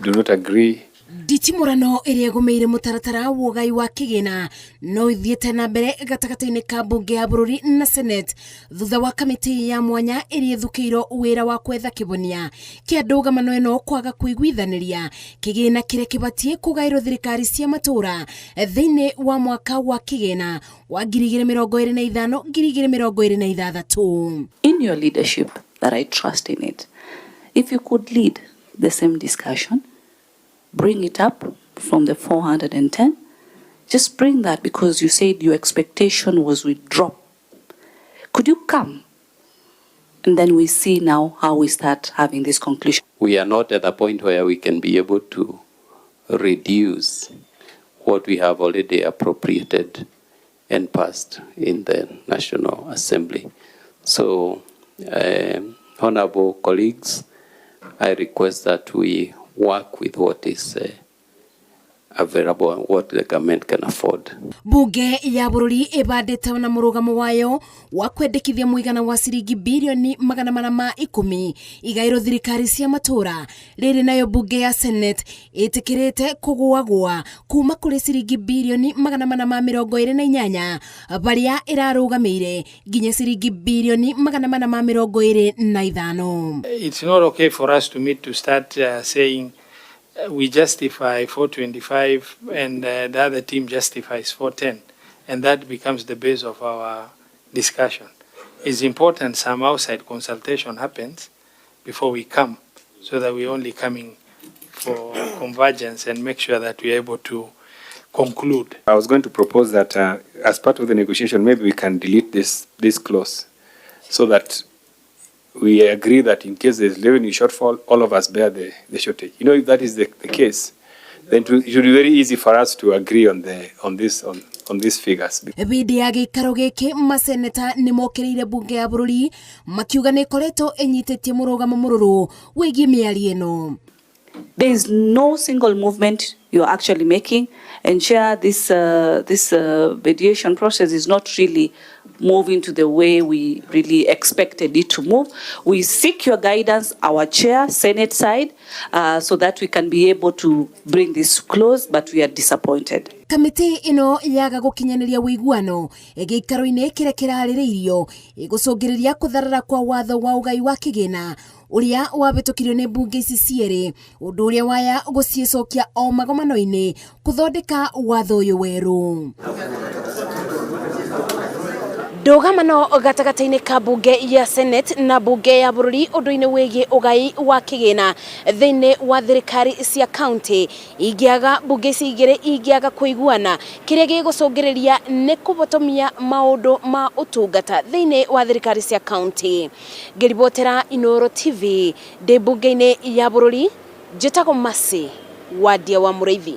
Do not agree. Nditimũrano ĩrĩa ĩgũmĩire mũtaratara wa ũgai wa kĩgĩna no ithiĩte na mbere gatagatĩ-inĩ ka mbunge ya bũrũri na Senate thutha wa kamĩtĩ ya mwanya ĩrĩa ĩthukĩirwo wĩra wa kwetha kĩhonia kĩa ndũgamano ĩno kwaga kũiguithanĩria kĩgĩna kĩrĩa kĩbatiĩ kũgaĩrwo thirikari cia matũra thĩinĩ wa mwaka wa kĩgĩna wa 2025 2026. In your leadership that I trust in it, if you could lead the same discussion, bring it up from the 410, just bring that because you said your expectation was we drop. Could you come? And then we see now how we start having this conclusion. We are not at the point where we can be able to reduce what we have already appropriated and passed in the National Assembly. So, honorable colleagues, I request that we work with what is available and what the government can afford. Bunge ya bũrũri ĩbandĩte na mũrũgamo wayo wa kwendekithia mũigana wa ciringi 410 bilioni igaĩrwo thirikari cia matũra. Rĩrĩ nayo bunge ya Senate ĩtĩkĩrĩte kũgũagũa kuma kũrĩ ciringi 428 bilioni barĩa ĩrarũgamĩire nginya ciringi 425 bilioni. It's not okay for us to meet to start saying we justify 425 and the other team justifies 410, and that becomes the base of our discussion. It's important some outside consultation happens before we come, so that we're only coming for convergence and make sure that we're able to conclude. I was going to propose that as part of the negotiation, maybe we can delete this clause so that we agree that in case there's revenue shortfall, all of us bear the shortage. If that is the case, then it should be very easy for us to agree on the on this on these figures. Bindi ya gĩikaro gĩkĩ, maseneta nĩ mokĩrĩire bunge ya bũrũri makiuga nĩ ĩkoretwo ĩnyitĩtie mũrũgamo mũrũrũ wĩgiĩ mĩario ĩno. There is no single movement you're actually making, and Chair, this mediation process is not really moving to the way we really expected it to move. We seek your guidance, our chair, Senate side, so that we can be able to bring this close, but we are disappointed. Kamĩtĩ ĩno yaga gũkinyanĩria ũiguano gĩikaro-inĩ kĩrĩa kĩrarĩrĩirio, ĩgũcũngĩrĩria kũtharara kwa watho wa ũgai wa kĩgĩna ũrĩa wabĩtũkirio nĩ mbunge ici cierĩ, ũndũ ũrĩa waya gũciĩcokia o magomano-inĩ kũthondeka watho ũyũ werũ. Ndũgamano gatagatĩ-inĩ ka bunge ya Senate na bunge ya bũrũri ũndũ-inĩ wĩgiĩ ũgai wa kĩgĩna thĩinĩ wa thirikari cia kaunti, ingĩaga bunge ici igĩrĩ ingĩaga kũiguana, kĩrĩa gĩgũcũngĩrĩria nĩ kũbotomia maũndũ ma ũtungata thĩinĩ wa thirikari cia kaunti. Ngĩribotera Inooro TV ndĩ bunge-inĩ ya bũrũri, njĩtagwo Mercy Wadia wa Mũrĩithi.